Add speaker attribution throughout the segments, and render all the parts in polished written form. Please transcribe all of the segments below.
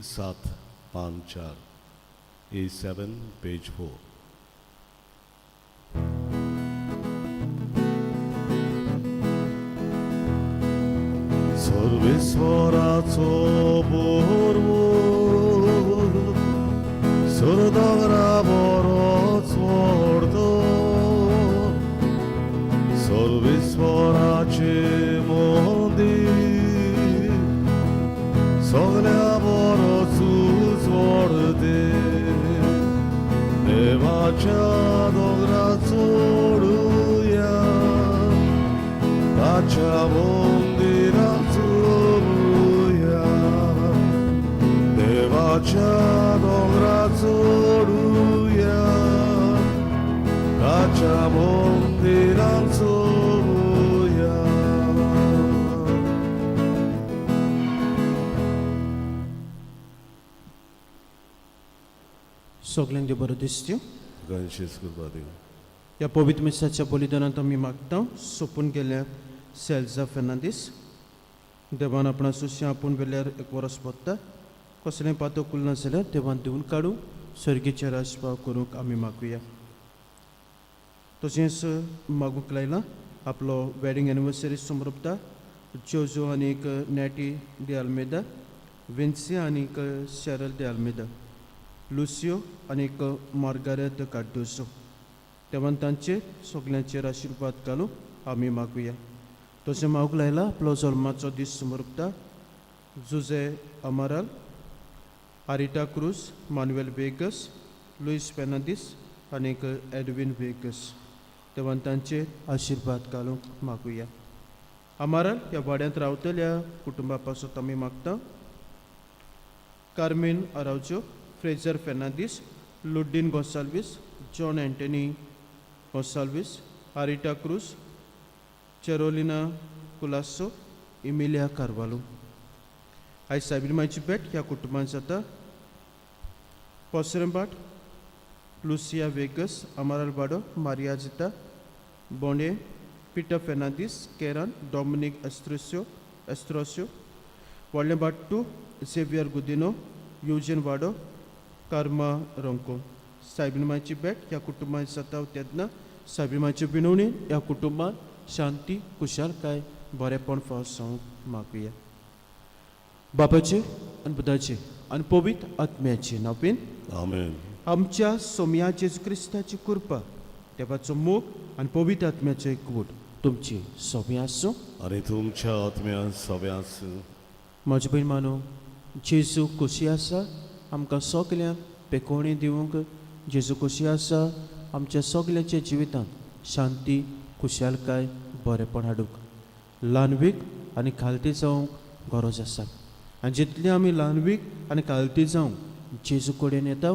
Speaker 1: सात पान चार, A7 page 4. सर्वेस्वराचो बोरवो सरदोंगरा बरोच व्हडतो, सर्वेस्वराचे मंदीर सगल्या बरोच व्हडते, देवाच्या दोंगरा चडुया, ताच्या मंदिरात चलुया, देवाच्या दोंगरा चडुया, ताच्या मंदिरात चलुया.
Speaker 2: सगल्यांक देव बरो दिसत्यो.
Speaker 1: गणेश कृपा दिवं.
Speaker 2: ह्या पवित्र मिसाच्या बलिदानांत आमी मागता सोंपून गेल्या सेल्जा फेर्नांदीस देवान आपणा सुशें आपूण वेल्यार एक वरस पडटा कसलें पातक उरना जाल्यार देवान दिवन काडूं सर्गीचे राजपाव करूंक आमी मागुया. तशेंच मागूंक लायलां आपलो वेडींग एनिवर्सरी समर्पता जोजो आनीक नॅटी दे आल्मेदा, विन्सी आनीक शॅरल दे आल्मेदा, लुसियो आनीक मार्गारेत कार्दोसो. देवान तांचेर सगल्यांचेर आशिर्वाद घालूं आमी मागुया. तशें मागूंक लायला आपलो जल्माचो दीस समर्पता जुजे अमाराल, आरिटा क्रूज, मानुएल वेगस, लुईस फेर्नांदीस आनीक एडवीन वेगस. देवान तांचेर आशिर्वाद घालूंक मागुया. अमाराल ह्या वाड्यांत रावतल्या कुटुंबा पासत आमी मागता कार्मेन आरावजो, फ्रेजर फेर्नांदीस, लुड्डीन गोंसाल्वीस, जॉन अँटनी गोंसाल्वीस, आरिटा क्रूज, चेरोलिना कुलासो, इमिलिया कार्वालो. आयज सायबीण मायची भेट ह्या कुटुंबान जाता पोसरेंबाट लुसिया वेगस, अमाराल बाडो, मारिया जिता बोंडे, पिटर फेर्नांदीस, केरन डॉमिनीक एस्त्रोस्यो एस्त्रोस्यो, व्हडलें बाट्टू झेवियर गुदिनो, युजन वाडो, कर्मा रोंको. सायबीण मायची भेट ह्या कुटुंबान जाता तेन्ना सायबीण मायची विनवणी ह्या कुटुंबान शांती, खुशालकाय, बरेपण फावो जावंक मागुया. बापाचे आनी पुताचे आनी पवित्र आत्म्याचे नांवान.
Speaker 1: आमेन.
Speaker 2: आमच्या सोमया जेजू क्रिस्ताची कृपा, देवाचो मोग आनी पवित्र आत्म्याचो एकवट तुमची सोम्या आसूं.
Speaker 1: आनी तुमच्या आत्म्यान सगळें आसूं.
Speaker 2: म्हजे भयण मानो, जेजू खोशी आसा आमकां सगल्यांक पेकोवणी दिवंक. जेजू खोशी आसा आमच्या सगल्यांच्या जिवितांत शांती, खुशालकाय, बरेपण हाडूंक. ल्हानवीक आनी खालती जावंक गरज आसा आनी जितली आमी ल्हानवीक आनी खालती जावंक जेजू कडेन येता,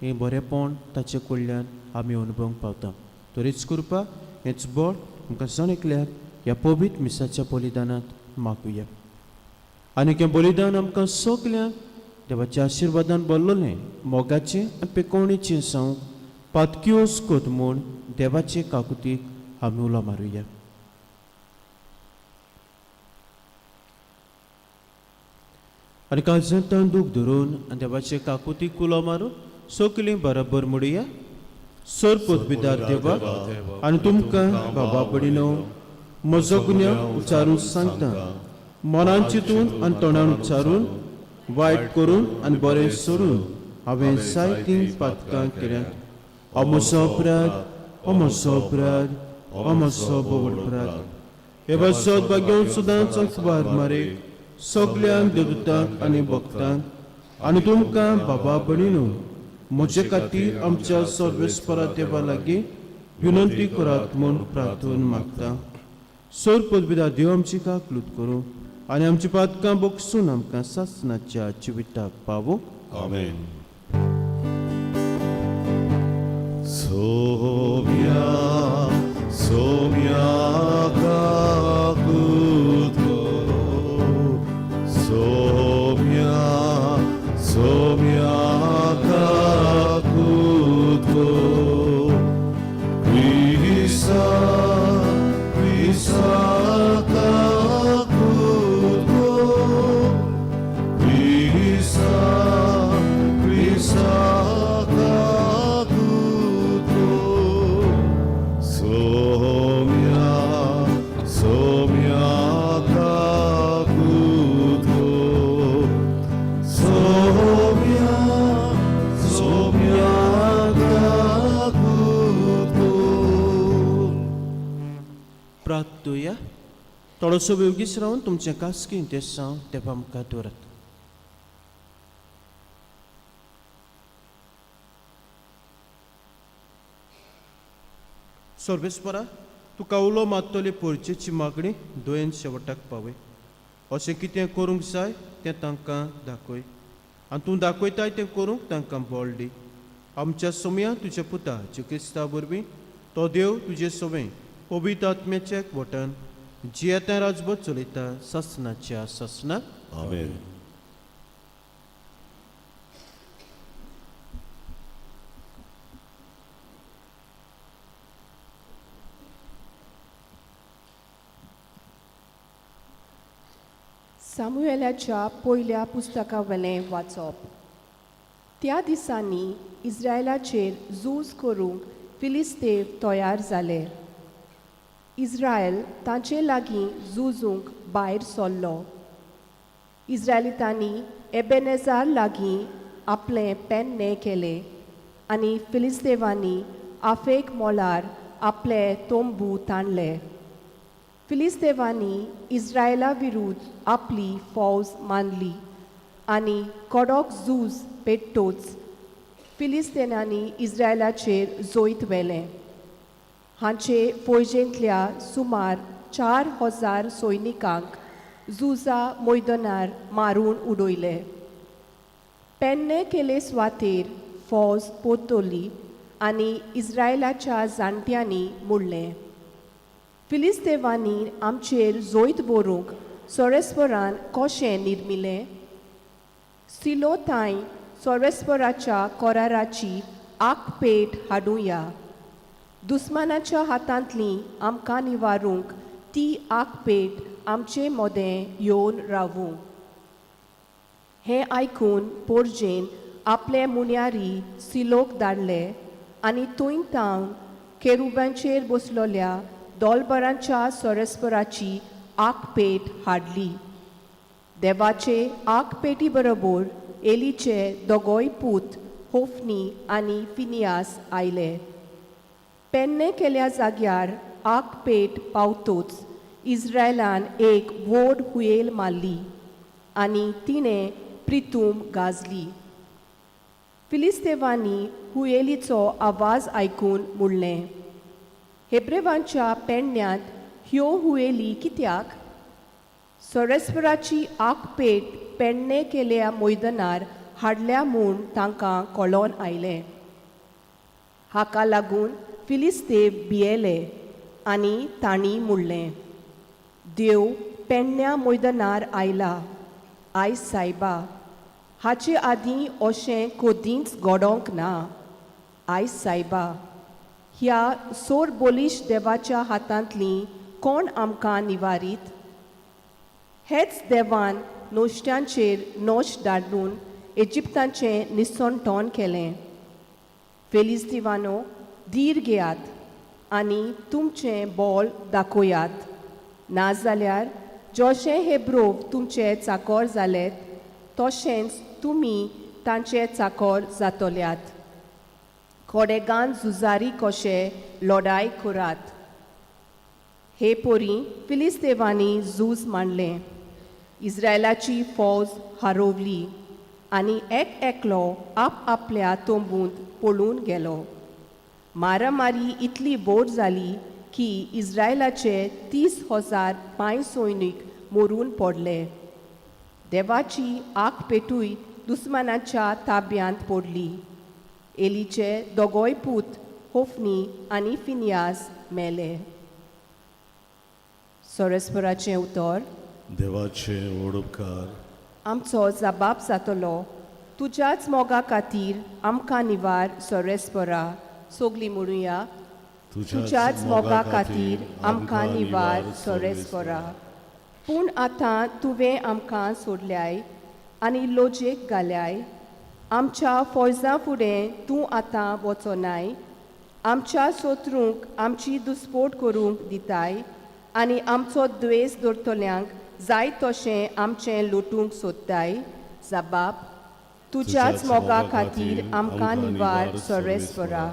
Speaker 2: हें बरेपण ताचे कडल्यान आमी अनुभवंक पावता. तरीच कृपा, हेंच बळ आमकां जण एकल्याक ह्या पवित्र मिसाच्या बलिदानांत मागुया. आनी हें बलिदान आमकां सगल्यांक देवाच्या आशिर्वादान भरलेलें, मोगाचें आनी पेकोवणेचें जावंक पातकियोस कोत म्हूण देवाचे काकुतीक आमी उलो मारुया. आनी काळजांत दूख धरून आनी देवाचे काकुतीक उलो मारून सगलीं बराबर म्हणुया. सर पदवीदार देवा, आनी तुमकां बाबा भयणीनो, म्हजो गुन्यांव उच्चारून सांगता. मनान चिंतून आनी तोंडान उच्चारून, वायट करून आनी बरें सोडून हांवें जायतीं पातकां केल्यात. हो म्हजो अपराध, हो म्हजो अपराध, हो म्हजो भोव अपराध. हे पासत भाग्यवंत सदांच अखबार मारेक सगल्यांक देवदूतांक आनी भक्तांक आनी तुमकां बाबा भयणीनो, म्हजे खातीर आमच्या सर्वेस्परा देवा लागीं विनंती करात म्हूण प्रार्थना मागता. सोर पदविदा देव आमची काकलूत करूं आनी आमची पातकां बोगसून आमकां सासणाच्या जिविताक पावूं.
Speaker 1: आमेन. सोम्या सोम्या काकूत कर, सोम्या सोम्या काकूत कर, क्रिस्ता क्रिस्ता काकूत कर, क्रिस्ता.
Speaker 2: थोडोसो वेगीच रावन तुमचें खासगी इंतेसांव देवा मुखार दवरात. सर्वेस्परा, तुका उलो मारतली पोरचेची मागणी दोयेन शेवटाक पावय. अशें कितें करूंक जाय तें तांकां दाखय आनी तूं दाखयताय तें करूंक तांकां बळ दी. आमच्या सोम्या तुज्या पुता जें क्रिस्ता वरवीं तो देव तुजे सवें पवित्र आत्म्याच्या वटन जियेता राजभर चलयता ससनाच्या ससनाक.
Speaker 1: आमेन.
Speaker 3: सामुएलाच्या पयल्या पुस्तकावेलें वाचप. त्या दिसांनी इस्रायलाचेर झूज करूंक फिलिस्तेव तयार जाले. इस्रायल तांचे लागीं झुजूंक भायर सरलो. इस्रायलितांनी एबेनेजार लागीं आपलें पेन्नें केलें आनी फिलिस्तेवांनी आफेक मोलार आपले तोंबू ताणले. फिलिस्तेवांनी इस्रायला विरुद्ध आपली फौज मांडली आनी कडक झूज पेट्टोच फिलिस्तेनांनी इस्रायलाचेर जैत व्हेलें. हांचे फौजेंतल्या सुमार 4000 सैनिकांक झुजा मैदानार मारून उडयले. पेन्ने केले सुवातेर फौज पोतली आनी इस्रायलाच्या जाणट्यांनी म्हणलें, फिलिस्तेवांनी आमचेर जैत व्हरूंक सोरेस्वरान कशें निर्मिलें? सिलो थांय सोरेस्वराच्या कोराराची आगपेट हाडुया. दुस्मानाच्या हातांतली आमकां निवारूंक ती आगपेट आमचे मदें येवन रावूं. हें आयकून पोरजेन आपले मुन्यारी सिलोक धाडले आनी थंय तावन केरुबांचेर बसलोल्या दोलबरांच्या सोरेस्पराची आगपेट हाडली. देवाचे आगपेटी बरोबर एलीचे दोगोय पूत होफनी आनी फिनियास आयले. पेन्ने केल्या जाग्यार आगपेट पावतोच इस्रायलान एक व्हड हुयेल मारली आनी तिणें प्रितूम गाजली. फिलिस्तेवांनी हुयेलीचो आवाज आयकून म्हणलें, हेब्रेवांच्या पेडण्यांत ह्यो हुयेली कित्याक? सोरेस्वराची आगपेट पेडणे केल्या मैदानार हाडल्या म्हूण तांकां कळोन आयलें. हाका लागून फिलिस्तेव भियेले आनी तांणी म्हणलें, देव पेडण्या मैदानार आयला. आयज सायबा, हाचे आदीं अशें कदींच घडोवंक ना. आयज सायबा, ह्या सोर बोलीश देवाच्या हातांतली कोण आमकां निवारीत? हेच देवान नोश्ट्यांचेर नोश धाडून इजिप्ताचें निसणटोन केलें. फेलिस्तिवानो, धीर घेयात आनी तुमचें बोल दाखयात, नाजाल्यार जशें हे ब्रोव तुमचे चाकोर जालेत तशेंच तुमी तांचे चाकोर जातल्यात. कोडेगान झुजारी कशे लडाय करात. हे पोरी फिलिस्तेवांनी झूज मांडलें. इस्रायलाची फौज हारोवली आनी एक एकलो आप आपल्या तंबूंत पळून गेलो. मारामारी इतली व्हड जाली की इस्रायलाचे 30,000 पांय सैनीक मरून पडले. देवाची आगपेटूय दुस्मानाच्या ताब्यांत पडली. एलीचे दोगोय पूत होफनी आनी फिनियास मेले. सोरेस्पराचें उतर.
Speaker 1: देवाचे व्हड उपकार.
Speaker 3: आमचो जबाब जातलो तुज्याच मोगा खातीर आमकां निवार सोरेस्परा. सोगली म्हणुया, तुज्याच मोगा खातीर आमकां निवार सोरेस्परा. पूण आतां तुवें आमकां सोडल्याय आनी लोजेक घाल्याय. आमच्या फौजा फुडें तूं आतां वचोनाय. आमच्या सोत्रूंक आमची दुस्पोट करूंक दिताय आनी आमचो द्वेस दवरतल्यांक जाय तशें आमचें लुटूंक सोदताय. जबाब तुज्याच मोगा खातीर आमकां निवार सोरेस्परा.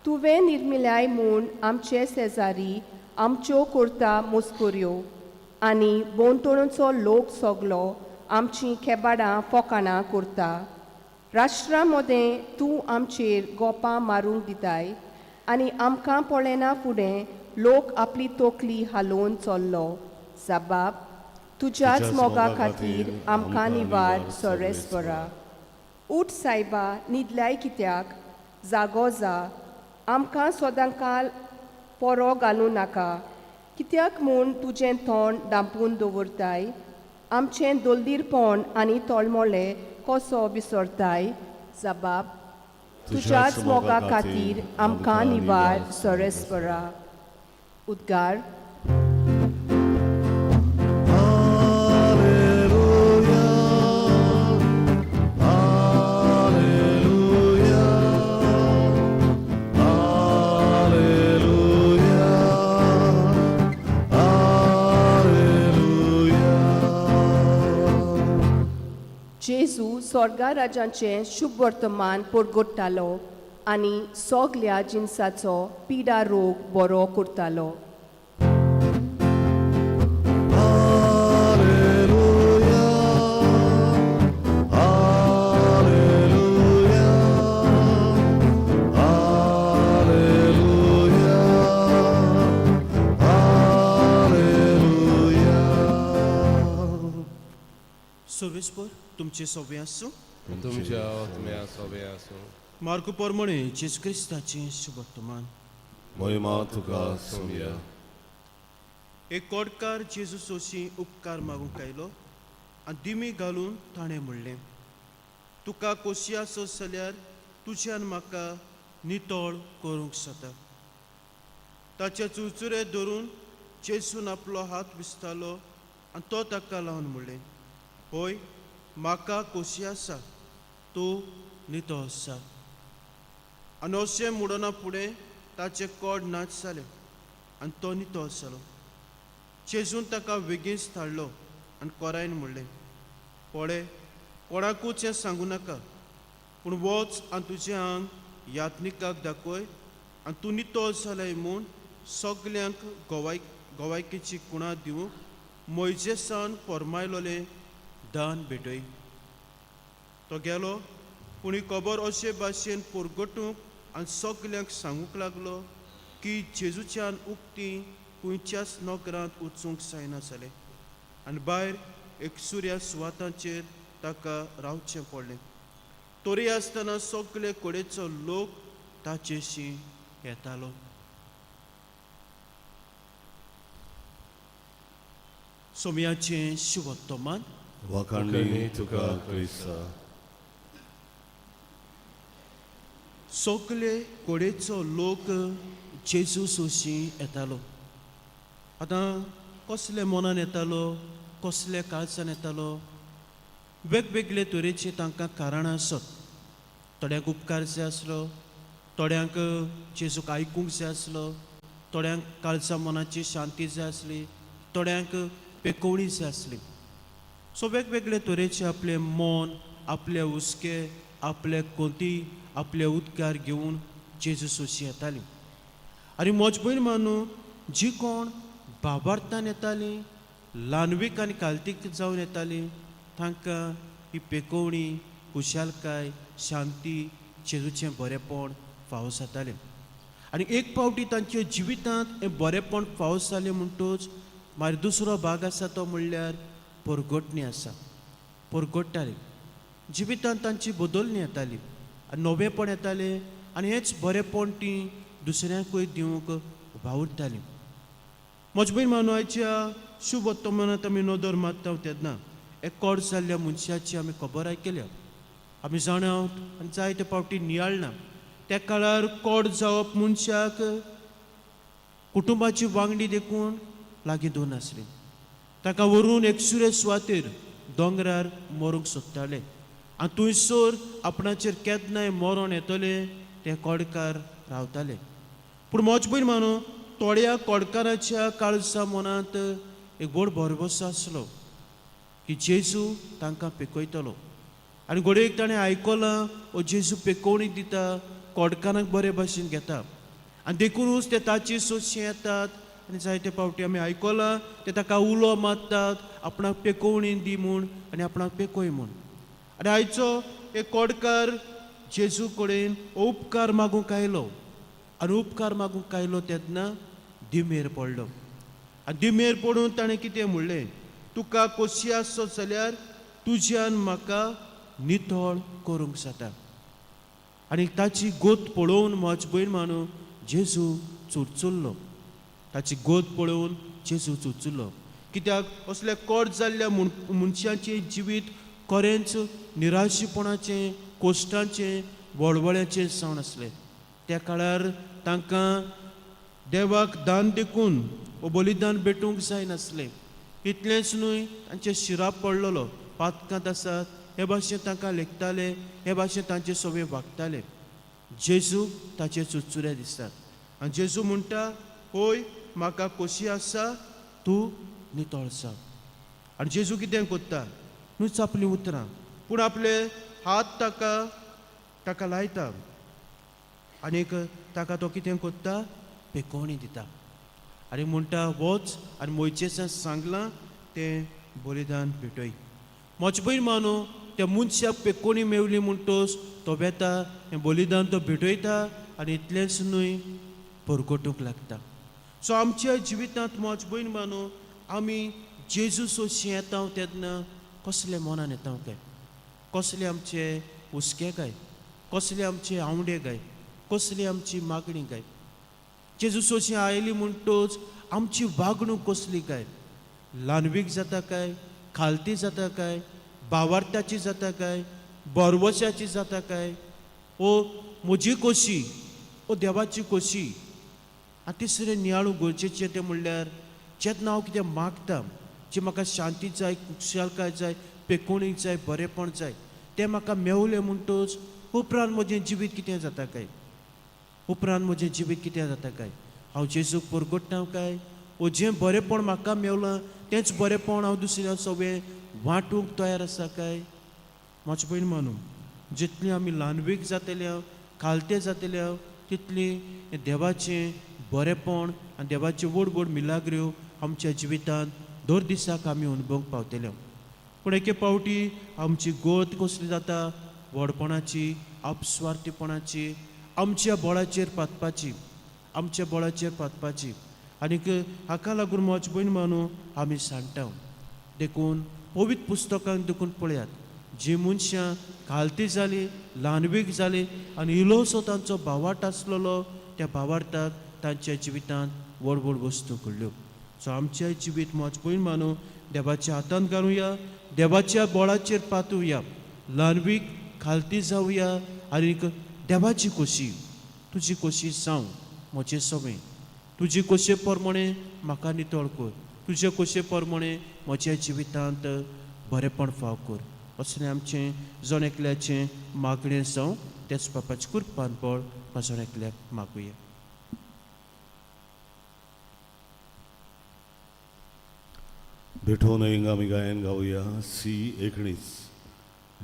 Speaker 3: तुवें निर्मिल्याय म्हूण आमचे शेजारी आमच्यो करता मस्कऱ्यो. आनी भोंवतणचो लोक सगलो आमचीं खेबाडां फोकाणां करता. राष्ट्रा मदें तूं आमचेर गोपां मारूंक दिताय आनी आमकां पळयना फुडें लोक आपली तकली हालोवन चल्लो. जबाब तुज्याच मोगा खातीर आमकां निवार सोरेस्परा. उठ सायबा, न्हिदल्याय कित्याक? जागो जा, आमकां सदांकाल पोरो घालूं नाका. कित्याक म्हूण तुजें तोंड धांपून दवरताय? आमचें दोलदीरपण आनी तळमळे कसो विसरताय? जबाब तुज्याच मोगा खातीर आमकां निवार सोरेस्परा. उद्गार.
Speaker 1: Alleluia, Alleluia, Alleluia, Alleluia.
Speaker 3: जेजू स्वर्गा राजाचें शुभ वर्तमान परगट्टालो आनी सगल्या जिनसाचो पिडा रोग बरो करतालो.
Speaker 1: Alleluia, Alleluia, Alleluia, Alleluia.
Speaker 2: सर्वेस्पर तुमचे सवे आसूं.
Speaker 4: तुमच्या आत्म्या सोबे आसूं.
Speaker 2: मार्क पोरमणे जेजू क्रिस्ताचें शुभवर्तमान.
Speaker 1: महिमा तुका सोमया.
Speaker 2: एक कोडकार जेजू सोशी उपकार मागूंक आयलो आनी दिमी घालून ताणें म्हणलें, तुका कोशी आसत जाल्यार तुज्यान म्हाका नितळ करूंक जाता. ताचे चुरचुरे धरून जेजून आपलो हात विसतालो आनी तो ताका लावन म्हणलें, होय, म्हाका कोशी आसा, तूं नितळ आसा. आनी अशें म्हणना फुडें ताचें कोड नाच जालें आनी तो नितळ जालो. जेजून ताका बेगीनच धाडलो आनी कोरायन म्हणलें, पळय, कोणाकूच हें सांगूं नाका, पूण वच आनी तुजें आंग यात्निकाक दाखय आनी तूं नितळ जालाय म्हूण सगल्यांक गोवायकेची कुणा दिवंक मोयजेसान फर्मायलोलें दान भेटय. तो गेलो, पूण ही खबर अशे भाशेन परगटूंक आनी सगल्यांक सांगूंक लागलो की जेजूच्यान उक्ती खंयच्याच नगरांत वचूंक जायना जालें आनी भायर एक सुर्या सुवातांचेर ताका रावचें पडलें. तरी आसतना सगळे कडेचो लोक ताचेशी येतालो. सोम्याचें शिवत्तमान.
Speaker 1: वाखाणणी तुका क्रिस्ता.
Speaker 2: सगळे कडेचो लोक जेजू सोशी येतालो. आतां कसले मनान येतालो, कसले काळजान येतालो, वेगवेगळे तरेची तांकां कारणां आसत. थोड्यांक उपकार जाय आसलो, थोड्यांक जेजूक आयकूंक जाय आसलो, थोड्यांक काळजा मनाची शांती जाय आसली, थोड्यांक पेकोवणी जाय आसली. सो वेगवेगळे तरेचे आपले मन, आपले हुस्के, आपले कोती, आपले उद्गार घेवन जेजू सोशी येताली. आनी म्हज भयण मानू जी कोण बाबार्थान येताली, ल्हानवीक आनी कालतीक जावन येताली, तांकां ही पेकोवणी, खुशालकाय, शांती, जेजूचें बरेपण फावो जातालें. आनी एक फावटी तांच्या जिवितांत हें बरेपण फावो जालें म्हणटूच मागीर दुसरो भाग आसा तो म्हणल्यार परगटणी आसा. परगट्टाली जिवितांत, तांची बदलणी येताली आनी नवेंपण येतालें आनी हेंच बरेपण ती दुसऱ्यांकूय दिवंक वावुरतालीं. म्हज भयण मानू आयच्या शुभ वर्तमानांत आमी नदर मारता तेन्ना एक कोड जाल्ल्या मनशाची आमी खबर आयकल्या, आमी जाणा आनी जायते फावटी नियाळना. त्या काळार कोड जावप मनशाक कुटुंबाची वांगडी देखून लागीं दवरनासली. ताका व्हरून एकसुरे सुवातेर दोंगरार मरूंक सोदताले आनी थंयसर आपणाचेर केन्नाय मरण येतलें ते कोडकार रावताले. पूण म्हज भयण मानू थोड्या कोडकाराच्या काळजा मनांत एक व्हड भरवंसो आसलो की जेजू तांकां पेकयतलो. आनी घडयेक ताणें आयकलां हो जेजू पेकोवणी दिता, कोडकारांक बरे भाशेन घेता आनी देखुनूच ते ताचे सोशे येतात आनी जायते फावटी आमी आयकलां ते ताका उलो मारतात आपणाक पेकोवणी दी म्हूण आनी आपणाक पेकोय म्हूण. आनी आयचो एक कोडकार जेजू कडेन उपकार मागूंक आयलो आनी उपकार मागूंक आयलो तेन्ना दिमेर पडलो आनी दिमेर पडून ताणें कितें म्हणलें, तुका कोशी आसत जाल्यार तुज्यान म्हाका नितळ करूंक जाता. आनी ताची गोत पळोवन म्हज भयण मानू जेजू चुरचुरलो. ताची गोत पळोवन जेजू चुरचुरलो कित्याक असले कोट जाल्ल्या मनशाचें जिवीत खरेंच निराशेपणाचें, कोश्टांचें, वळवळ्याचें जावन आसलें. त्या काळार तांकां देवाक दान देखून वो बलिदान भेटूंक जायनासलें. इतलेंच न्हय, तांचे शिराप पडलेलो, पातकांत आसात हे भाशेन तांकां लेखताले, हे भाशेन तांचे सवे वागताले. जेजू ताचे चुरचुरे दिसतात आनी जेजू म्हणटा, होय म्हाका खोशी आसा, तूं नितळ जाव. आनी जेजू कितें करता, न्हूच आपलीं उतरां पूण आपले हात ताका ताका लायता आनीक ताका तो कितें करता, पेकोवणी दिता आनी म्हणटा वच आनी मोयजेसान सांगलां तें बलिदान भेटय. म्हज भयण मानू त्या मनशाक पेकोवणी मेवली म्हणटोच तो वेता, हें बलिदान तो भेटयता आनी इतलेंच न्हय परगटूंक लागता. सो आमच्या जिवितांत म्हज भयण मानू आमी जेजू सोशी येता तेन्ना कसले मनान येता काय, कसले आमचे हुस्के काय, कसले आमचे आवडे काय, कसली आमची मागणी काय. जेजू सोशी आयली म्हणटोच आमची वागणूक कसली काय, ल्हानवीक जाता काय, खालती जाता काय, भावार्थाची जाता काय, बरवशाची जाता काय, ओ म्हजी कोशी, ओ देवाची कोशी. आनी तिसरें नियाळूंक गरजेचें तें म्हणल्यार जेन्ना हांव कितें मागता, जी म्हाका शांती जाय, खुशालकाय जाय, पेकोवणी जाय, बरेंपण जाय, तें म्हाका मेवलें म्हणटोच उपरांत म्हजें जिवीत कितें जाता काय, उपरांत म्हजें जिवीत कितें जाता काय, हांव जेजूक परगट्टा काय, ओ जें बरेंपण म्हाका मेवलां तेंच बरेंपण हांव दुसऱ्या सगळें वांटूंक तयार आसा काय. म्हजे भयण मानू जितली आमी ल्हानवीक जातले, खालते जातले, तितली देवाचें बरेंपण आनी देवाच्यो व्हड व्हड मिलाग्र्यो आमच्या जिवितांत दर दिसाक आमी अनुभवूंक पावतले. पूण एके फावटी आमची गोत कसली जाता, व्हडपणाची, आपस्वार्थीपणाची, आमच्या बळाचेर पातपाची, आमच्या बळाचेर पातपाची. आनीक हाका लागून म्हज भयण मानू आमी सांडटा. देखून पवित्र पुस्तकांत देखून पळयात, जी मनशां खालती जाली, ल्हानवीक जाली आनी इल्लोसो तांचो भावार्थ आसलेलो, त्या भावार्थाक तांच्या जिवितांत व्हड व्हड वस्तू घडल्यो. सो आमचें जिवीत म्हज भयण मानू देवाच्या हातांत घालुया, देवाच्या बळाचेर पातुया, ल्हानवीक खालती जावया आनीक देवाची खोशी, तुजी खोशी जावं म्हजे सवें, तुजी खोशे प्रमाणे म्हाका नितळ कर, तुजे खोशे प्रमाणे म्हज्या जिवितांत बरेंपण फाव कर. असलें आमचें जण एकल्याचें मागणें जावं. तेच बापाचें कृपान बळ जण एकल्याक मागुया.
Speaker 1: भेटोवन हिंगा आमी गायन गावया सी 19,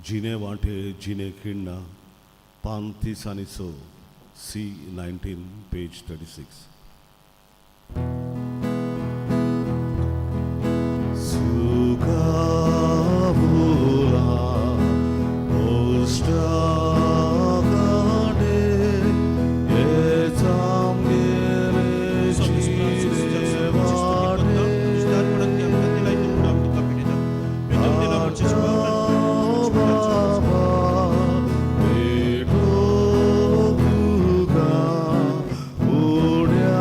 Speaker 1: जिने वांटे जिने खिण्णा, पान 30 आनी 6, सी 19 पेज 36. सुखावुला ओश्टाकांडे येचामगेले जिने वाटे बाबा भेटो तुका उड्या.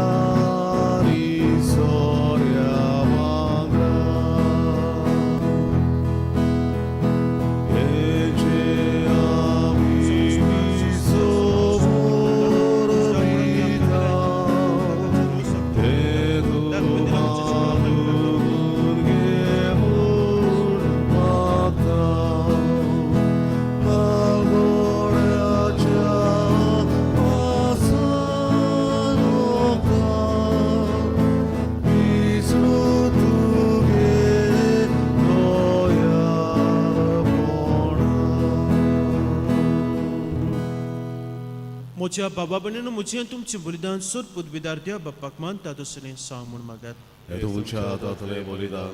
Speaker 2: म्हज्या बाबा भयणीनो म्हजें आनी तुमचें बलिदान सोद पदवीदार देव बाप्पाक मानता तसलें सांग म्हूण मागात.
Speaker 1: हे तुमच्या हातांतलें बलिदान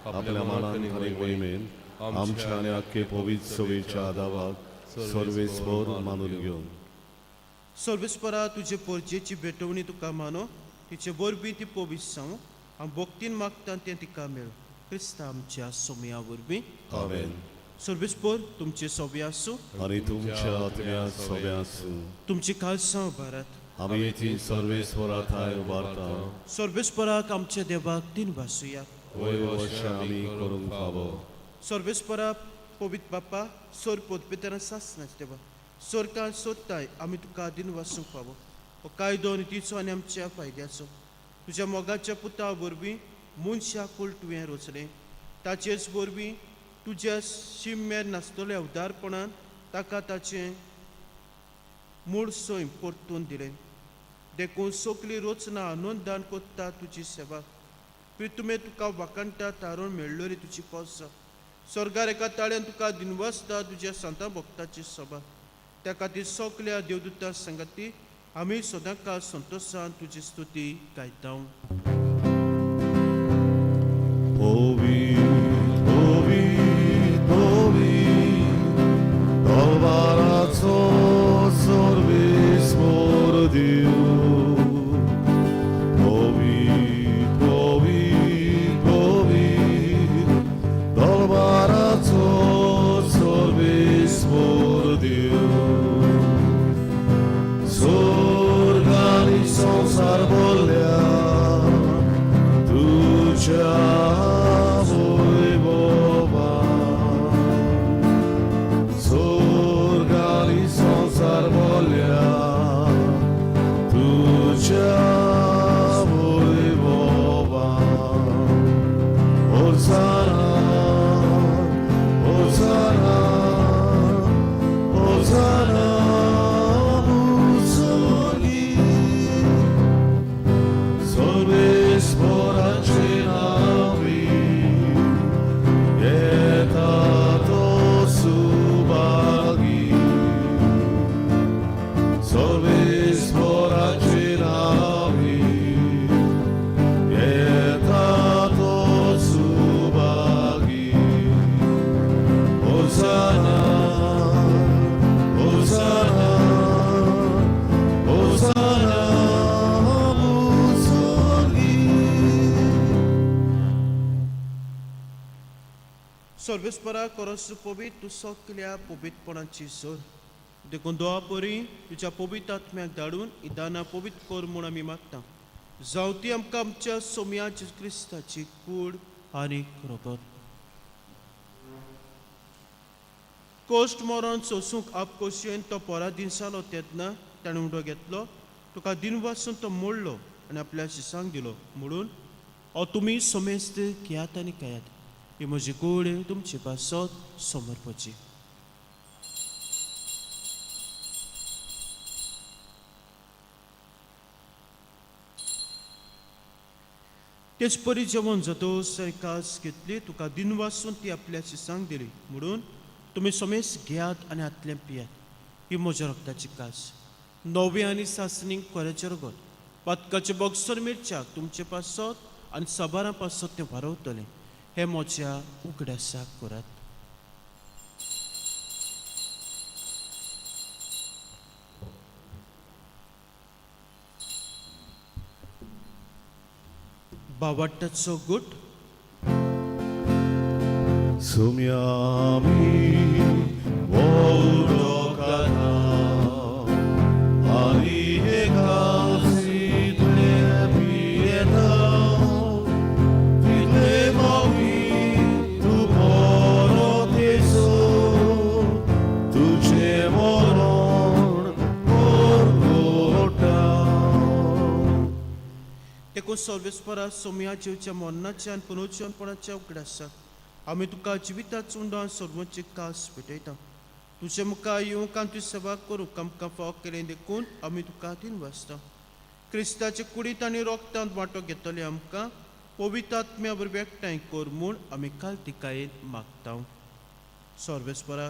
Speaker 1: आपल्या मानान आनी मोहिमेन आमच्या आनी आख्खे पवित्र सभेच्या आदावाक सर्वेस्पर मानून घेवन
Speaker 2: सर्वेस्परा तुजे पोरजेची भेटवणी तुका मानो तिचे वरवीं ती पवित्र जावं. हांव भक्तीन मागता तें तिका मेळूं क्रिस्ता आमच्या सोमया वरवीं.
Speaker 1: आमेन.
Speaker 2: सर्वेस्पर तुमचे सोबे आसूं.
Speaker 1: आनी तुमच्या आत्म्या सोबे आसूं.
Speaker 2: तुमची खालसांव भारत.
Speaker 1: आमी ती सर्वेस्परा थाय उबारता.
Speaker 2: सर्वेस्पराक आमच्या देवाक तीन वासुया.
Speaker 1: वय वर्षां आमी करूंक फावो.
Speaker 2: सर्वेस्परा पवित्र बाप्पा सोर पोतपेतरां सासनाच देवा सोरकार सोदताय आमी तुका दिन वासूंक फावो हो कायदो आनी तिचो आनी आमच्या फायद्याचो. तुज्या मोगाच्या पुता वरवीं मनशा कूळ तुवें रचलें ताचेच वरवीं तुज्या शिमेर नासतल्या उदारपणान ताका ताचें मूळ सैम परतून दिलें. देखून सगली रचना आनंदान कोत्ता तुजी सेवा. प्रितुमे तुका वाखाणटा तारण मेळ्ळो तुजी पोसा स्वर्गार एका ताळ्यान तुका दिनवासता तुज्या सांता भक्ताची सभा. त्या खातीर सगल्या देवदूता संगती आमी सदांकाळ संतोशान तुजी स्तुती गायता.
Speaker 1: पवित्र पवित्र पवित्र तलवाराचो सर्वेस्पर देव. पवित्र पवित्र पवित्र तलवाराचो सर्वेस्पर देव. स्वर्ग आनी संवसार भरल्या तुझ्या वैभवान. स्वर्ग आनी संवसार भरल्या तुझ्या वैभवान. होसाना होसाना होसाना मुसोगी. सर्वेस्पराचे नांवी येता तो सुभागी. सर्वेस्पराचे नांवी येता तो सुभागी. होसाना होसाना होसाना मुसोगी.
Speaker 2: सर्वेस्परा करस पवित्र तूं सगल्या पवित्रपणाची सर देखून दोवा परी तुज्या पवित्र आत्म्याक धाडून ही दानां पवित्र कर म्हूण आमी मागता. जावं ती आमकां आमच्या सोम्या जेजू क्रिस्ताची कूड आनी रगत. कोश्ट मरण सोसूंक आपकोशयेन तो पराधीन जालो तेन्ना ताणें उडो घेतलो तुका दिनवासून तो मोडलो आनी आपल्या शिसांक दिलो म्हणून हो तुमी समेस्त घेयात आनी खायात. ही म्हजी कूड तुमचे पासत समर्पची. तेच परी जेवण जातोस आनी कास घेतली तुका दिनवासून ती आपल्या शिसांक दिली म्हणून तुमी समेस घेयात आनी हातलें पियात. ही म्हज्या रक्ताची कास नवे आनी सासणीक कोऱ्याचें रगत पातकाचें बॉक्सर मिरच्याक तुमचे पासत आनी साबारां पासत तें वारवतलें. हें म्हज्या उगडासाक करात. बावाट्टाचो गुट.
Speaker 1: सुम्यामी वोडोकाना आनी एकासितले पियेता तितले मोगी तूं परत येसो तुजें मरण परगटा.
Speaker 2: देखून सर्वेस्परा सोम्या जेवच्या मरणाच्या आनी पुनर्जीवनपणाच्या उगडासाक आमी तुका जिविताचो उंडो सर्वांची कास भेटयता. तुजे मुखार येवंक आनी तुजी सेवा करूंक आमकां फावो केलें देखून आमी तुका दिन वाचता. क्रिस्ताचे कुडींत आनी रोगतांत वांटो घेतले आमकां पवित्र आत्म्या वरवीं एकठांय कर म्हूण आमी कालतिकायेन मागता. सर्वेस्परा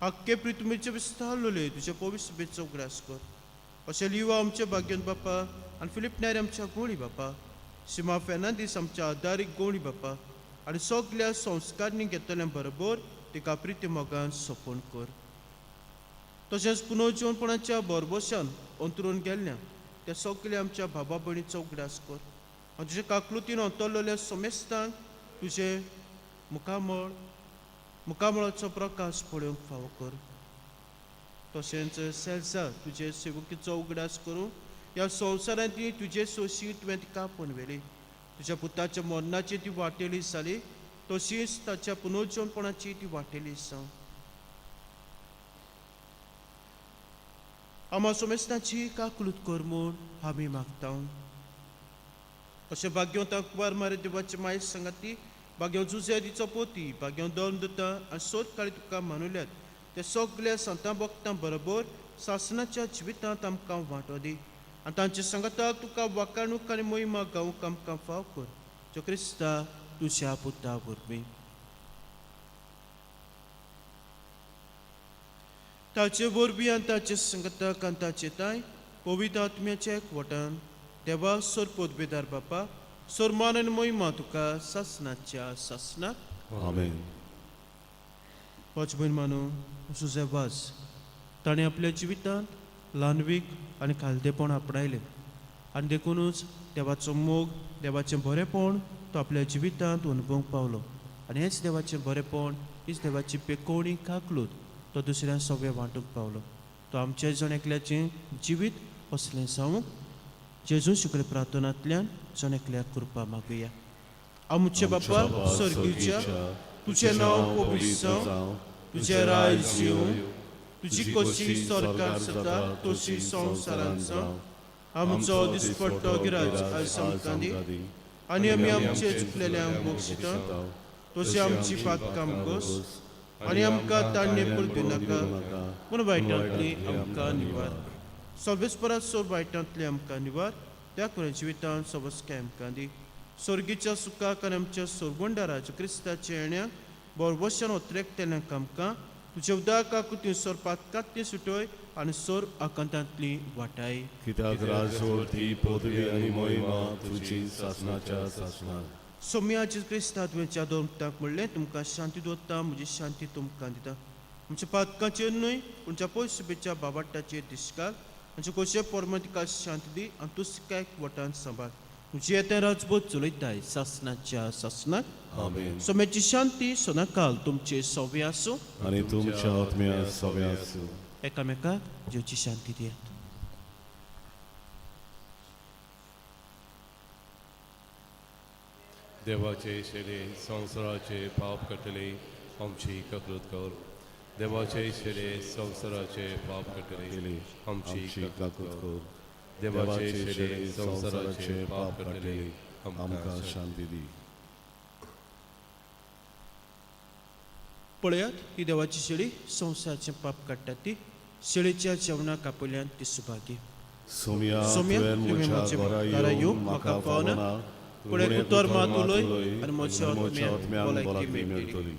Speaker 2: आख्खे प्रितुमेचे विस्तारलेले तुजे पवित्र सभेचो उगडास कर. अशें लिवा आमच्या भाग्यन बापा आनी फिलीप नायर आमच्या गोळी बापा, सिमा फेर्नांदीस आमच्या आदारीक गोळी बापा आनी सगल्या संस्कारणी घेतल्या बरोबर तिका प्रिती मोगान सोंपून कर. तशेंच पुनर्जीवनपणाच्या बरबशान अंतरून गेल्ल्या त्या सगल्या आमच्या भाबा भयणीचो उगडास कर आनी तुजे काकलुतीन अंतरलेल्या समेस्तांक तुजें मुखामळाचो प्रकाश पळोवंक फावो कर. तशेंच सेल्सा तुजे सेवकीचो उगडास करून ह्या संवसारांतली तुजे सोशी तुवें तिका आपोवन व्हेली. तुज्या पुताच्या मरणाची ती वाटेली जाली, तशीच ताच्या पुनर्जीवनपणाची ती वाटेली जावं. आमा सोमेस्ताची काकलूत कर म्हूण आमी मागता. अशें भाग्यवंत कुमार मारे देवाचे माय सांगाती, भाग्यव जुजे दिचो पोती, भाग्यव दोन दुता आनी सोद काळी तुका मानुल्यात ते सगल्या संतां भक्तां बरोबर सासनाच्या जिवितांत आमकां वांटो दी आनी तांचे सांगाताक तुका वाकाणूक आनी मोहिमा गावंक आमकां फाव कर, जो क्रिस्ता तुज्या पुता वरवीं. ताचे वरवीं आनी ताचे संगताक आनी ताचे ताय पवित्र आत्म्याच्या एकवटान देवा सोर पोदबेदार बापा सोरमान आनी मोहिमा तुका सासनाच्या सासनाक.
Speaker 1: आमेन.
Speaker 2: पांच भयण मानू जुझे वाज ताणें आपल्या जिवितांत ल्हानवीक आनी खालतेपण आपणायलें आनी देखुनूच देवाचो मोग, देवाचें बरेपण तो आपल्या जिवितांत अनुभवूंक पावलो आनी हेंच देवाचें बरेपण, हीच देवाची पेकोवणी काकलूत तो दुसऱ्या सगळें वांटूंक पावलो. तो आमच्या जण एकल्याचें जिवीत असलें जावंक जेजू शुक्र प्रार्थनांतल्यान जण एकल्याक कृपा मागुया. आमचे बापा सर्गीच्या, तुजें नांव पवित्र जावं, तुजें राज येवं, तुजी कशी सरकार जाता तशी संवसारांत जावं. आमचो दिसपट्टो गिराज आयज आमकां दी आनी आमी आमचे चुकलेल्यांक बक्षिता तशी आमची पातकाम कस आनी आमकां ताण्णे पडू नाका पूण वायटांतली आमकां निवार. सवेस्परात सोर वायटांतली आमकां निवार, त्या करून जिवितांत सवस्काय आमकां दी. स्वर्गीच्या सुखाक आनी आमच्या सोरगुंडाराज क्रिस्ताच्या येण्याक बोरबशान ओत्रेकतेल्यांक आमकां तुज्या उदक आकृती सोर पातकांतली सुटय आनी सोर आकांतांतली वाटाय.
Speaker 1: कित्याक राजवटी पदवी आनी मोहिमा तुजी सासनाच्या सासनाक.
Speaker 2: सोम्या जेजू क्रिस्ता तुवें दोन म्हणलें, तुमकां शांती दवरता, म्हजी शांती तुमकां दिता. आमच्या पातकांचेर न्हय पूण पयसुबेच्या बाबाट्टाचेर दिश्काल आमचे कोशे पोरमा तिका शांती दी आनी तुसकाय वटान सांबाळ. तुजी येता राजबोध चलयताय सासनाच्या सासनाक.
Speaker 1: आमेन.
Speaker 2: सोम्याची शांती सदांकाल तुमचे सवे आसूं
Speaker 1: आनी तुमच्या आत्म्या सगळ्या आसूं.
Speaker 2: एकामेकाक जेवची शांती दियात.
Speaker 4: देवाचे शेले संवसाराचे पाप कटले आमची ककृत कर. देवाचे शेले संवसाराचे पाप कटले आमची
Speaker 1: आमची
Speaker 4: ककृत
Speaker 1: काकूत
Speaker 4: कर.
Speaker 1: कर.
Speaker 4: देवाचे शेले संवसाराचे पाप कटले
Speaker 1: आमकां शांती दी.
Speaker 2: पळयात ही देवाची शेळी संवसाराचें पाप काडटा ती शेळीच्या जेवणाक आपल्यान ती सुभागी.
Speaker 1: सोम्या,
Speaker 2: सोम्या,
Speaker 1: तुवें
Speaker 2: तुवें
Speaker 1: म्हज्या
Speaker 2: म्हज्या
Speaker 1: घरा येवंक म्हाका फावना,
Speaker 2: पूण एक उतर मात उलय आनी म्हज्या
Speaker 1: म्हज्या
Speaker 2: आत्म्याक
Speaker 1: आत्म्याक
Speaker 2: भलायकी
Speaker 1: भलायकी
Speaker 2: मेळटली.
Speaker 1: मेळटली.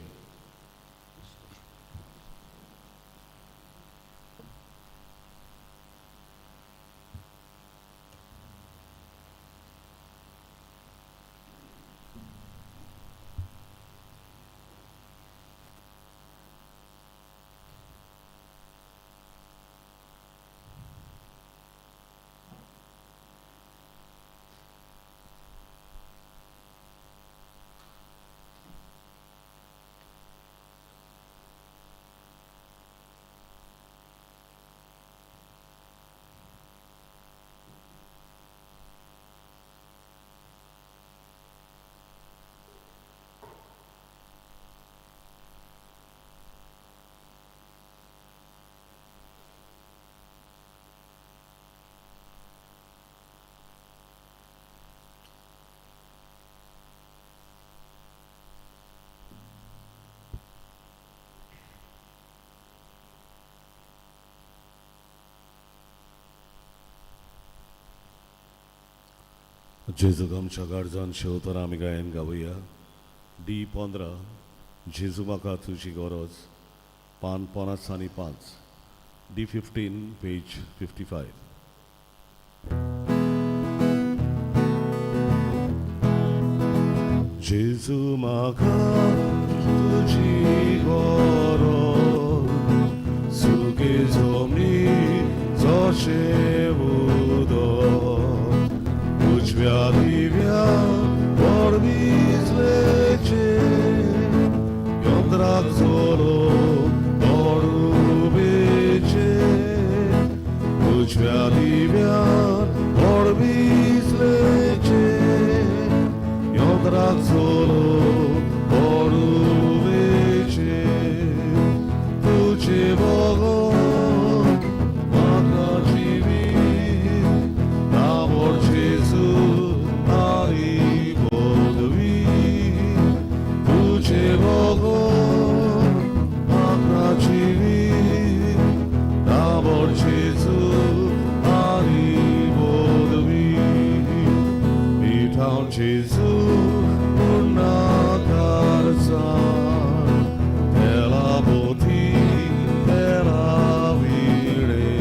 Speaker 1: जेजूक आमच्या गार्जान शेवतर आमी गायन गावया. डी 15, जेजू म्हाका तुजी गरज, पान 55 आनी 5, डी 15 पेज 55. जेजू म्हाका तुजी गरज सुके जमनी जशें उदक उजव्या दिव्या परमिसलेचें यंत्राक चलो तोडुबेचें उजव्या दिव्या परमिसलेचें यंत्राक चलो तोडुबेचें तुजे बगर म्हाका जिवीत नामोर जेजू आनी पदवी तुजे बगर म्हाका जिवीत नामोर जेजू आनी पदवी मिठावन जेजू पुर्णाकारसान तेला बोधी तेला विणे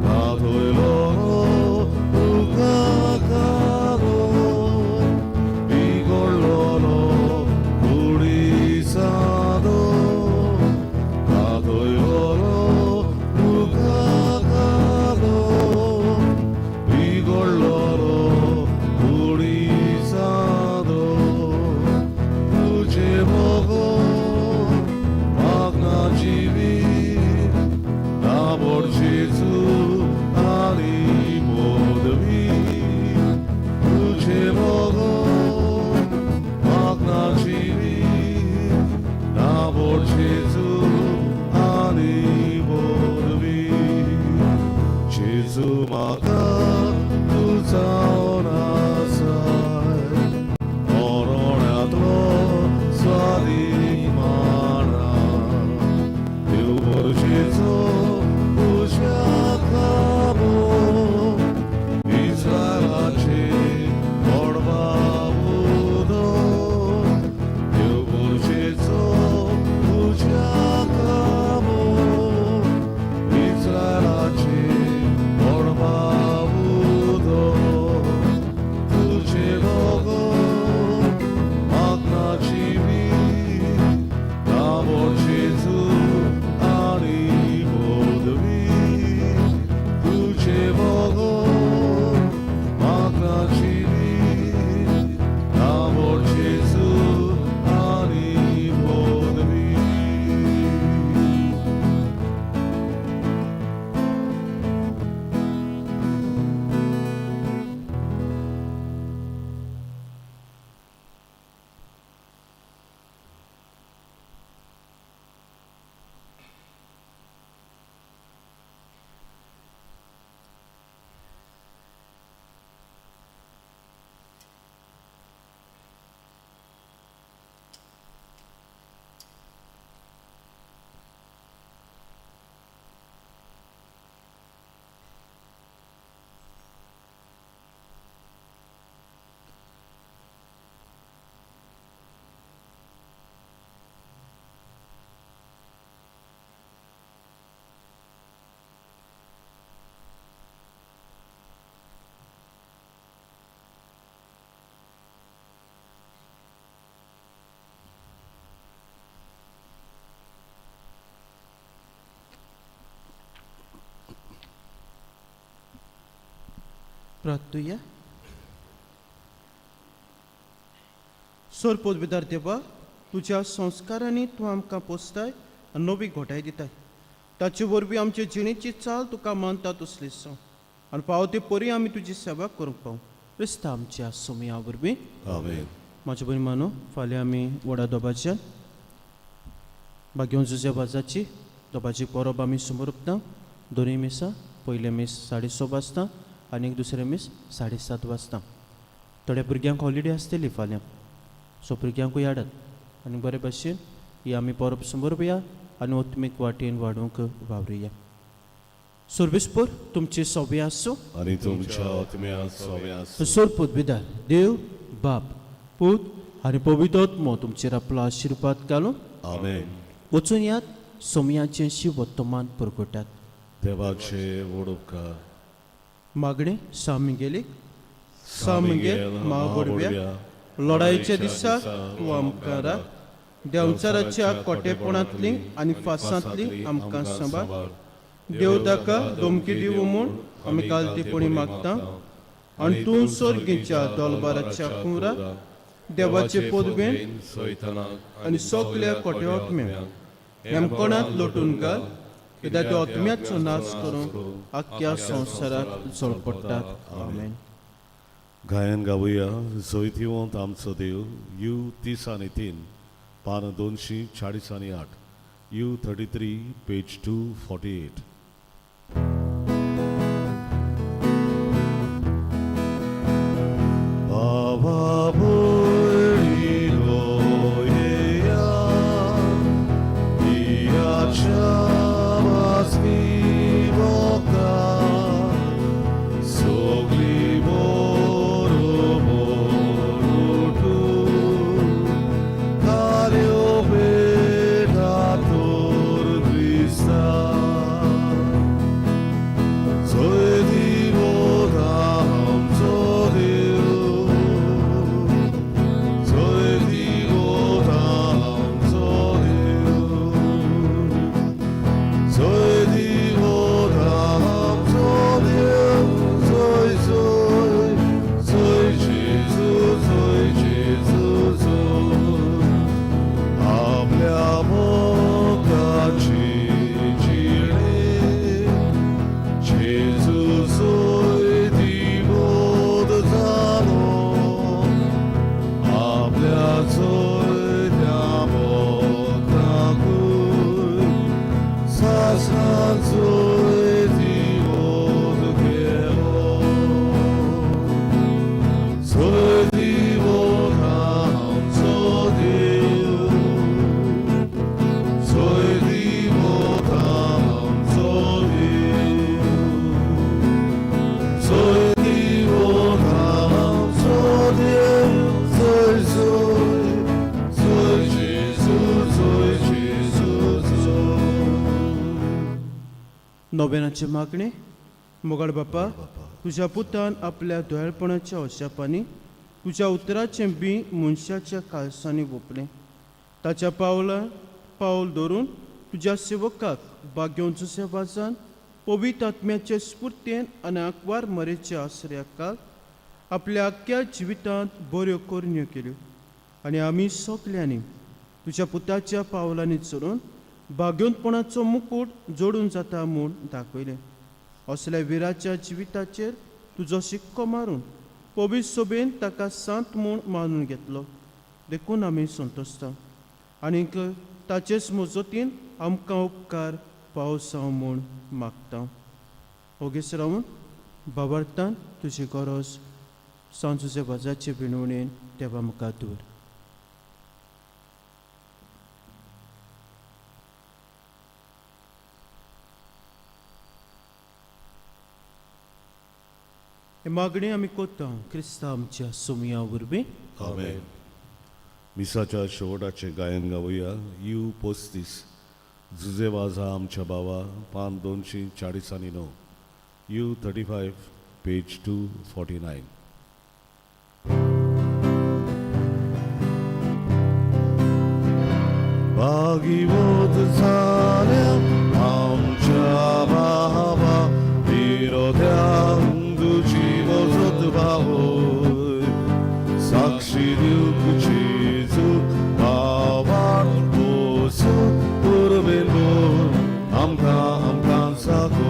Speaker 1: काथोयलो तुका कारो बिगडलो कुडीसादो काथोयलो तुका कारो बिगडलो कुडीसादो तुजे बगर म्हाका जिवीत नामोर जेजू आनी पदवी तुजे बगर म्हाका जिवीत नामोर जेजू आनी पदवी जेजू म्हाका तूं जावन आसाय मरणांतलो स्वादीक माना देव बरशेचो उजव्या खाबो इस्रायलाचे पडबा उदक देव बरशेचो उजव्या खाबो इस्रायलाचे पडबा उदक तुजे बगर म्हाका जिवीत नामोर जेजू आनी पदवी तुजे बगर म्हाका जिवीत नामोर जेजू आनी पदवी.
Speaker 2: प्रार्थुया. सोर पदवीदार देवा, तुज्या संस्कारांनी तूं आमकां पोसताय आनी नवी घोटाय दिताय. ताचे वरवीं आमचे जिणेची चाल तुका मानता तसली जावं आनी फावो ते परी आमी तुजी सेवा करूंक पावूं, क्रिस्ता आमच्या सोमया वरवीं.
Speaker 1: आमेन.
Speaker 2: म्हाजे भयण मानो, फाल्यां आमी व्हडा दोबाच्यान भाग्योन जुजे वाजाची दोबाची परब आमी समोर उपता. दोनूय मिसां, पयलें मीस 6:30 वाजता आनी दुसरें मीस 7:30 वाजता. थोड्या भुरग्यांक हॉलिडे आसतली फाल्यां, सो भुरग्यांकूय हाडात आनी बरे भाशेन ही आमी परब समोरपया आनी ओत्मीक वाटेन वाडोवंक वावरुया. सर्वेस्पर तुमचे सोबे आसूं.
Speaker 1: आनी तुमच्या आत्म्या सोबे आसूं.
Speaker 2: सोर पदवीदार देव बाप, पूत आनी पवित्र तुमचेर आपलो आशिर्वाद घालून.
Speaker 1: आमेन.
Speaker 2: वचून यात, सोमयाचें शिवत्तमान परगटात.
Speaker 1: देवाचे व्हड उपकार.
Speaker 2: मागणें सामिगेलीक. सामिगेल म्हाबडव्या, लढायेच्या दिसा तूं आमकां राख. देंवचाराच्या कोटेपणांतली आनी फासांतली आमकां सांबाळ. देव ताका धमकी दिवं म्हूण आमी कालतेपणी मागता आनी तूं सर्गीच्या दोलबाराच्या कुंवरा देवाचे पदवेन आनी सगल्या कोट्यात्म्यांक हेमकोणांत लोटून घाल, कित्याक त्या आत्म्याचो नाश करूंक आख्ख्या संवसाराक जळपडटात. आमेन.
Speaker 1: गायन गावया जैतिवंत आमचो देव, you 33, पान 248, U 33, page 248. बाबा भयणीनो येया, दियाच्या वासनी मोका, सगली बरोबर उठून, ताळयो पेटा तोर क्रिस्ता. जय दिवो आमचो देव, जय दिवो आमचो देव, जय दिवो आमचो देव, जय जय जय जेजू, जय जेजू जय. आपल्या मोगाची जिणे जेजू जय दिवोद जालो, आपल्या जोयत्या मोगाकूय सासणाचोय दिवोद केलो. जय दिवोद आमचो देव, जय दिवोद आमचो देव, जय दिवोद आमचो देव, जय जय जय जेजू, जय जेजू जय.
Speaker 2: नोवेनाचे मागणे. मोगाळ बापा, तुज्या पुतान आपल्या दयाळपणाच्या अशापांनी तुज्या उतराचें बी मनशाच्या काळसांनी वोपलें. ताच्या पावला पावल धरून तुज्या सेवकाक भाग्योन जुसेवाजान पवित्र आत्म्याचे स्फुर्तेन आनी आंकवार मरेच्या आसऱ्याकाक आपल्या आख्ख्या जिवितांत बऱ्यो करण्यो केल्यो आनी आमी सगल्यांनी तुज्या पुताच्या पावलांनी चलून भाग्योंतपणाचो मुकूट जोडून जाता म्हूण दाखयलें. असल्या विराच्या जिविताचेर तुजो शिक्को मारून पवित्र सोबेन ताका सांत म्हूण मानून घेतलो, देखून आमी संतोशता आनीक ताचेच मजतीन आमकां उपकार पावसांव म्हूण मागता. ओगीच रावून बाबार्थान तुजी गरज सांजुजे वाजाचे विणवणेन देवा मुखार दवर. हे मागणी आमी कोत्ता क्रिस्तांव आमच्या सोमया वरवीं.
Speaker 1: आमेन. मिसाच्या शेवटाचें गायन गावया, you 35, Jose वाजा आमच्या बाबा, पान 249, U 35, page 249. भागीवत जाल्या आमच्या बाबा, विरोध्यांक तुजी वजत बावय, साक्षी दिवंक जेजू बाबान पोसू पुरबेन बोल आमकां आमकां साकून.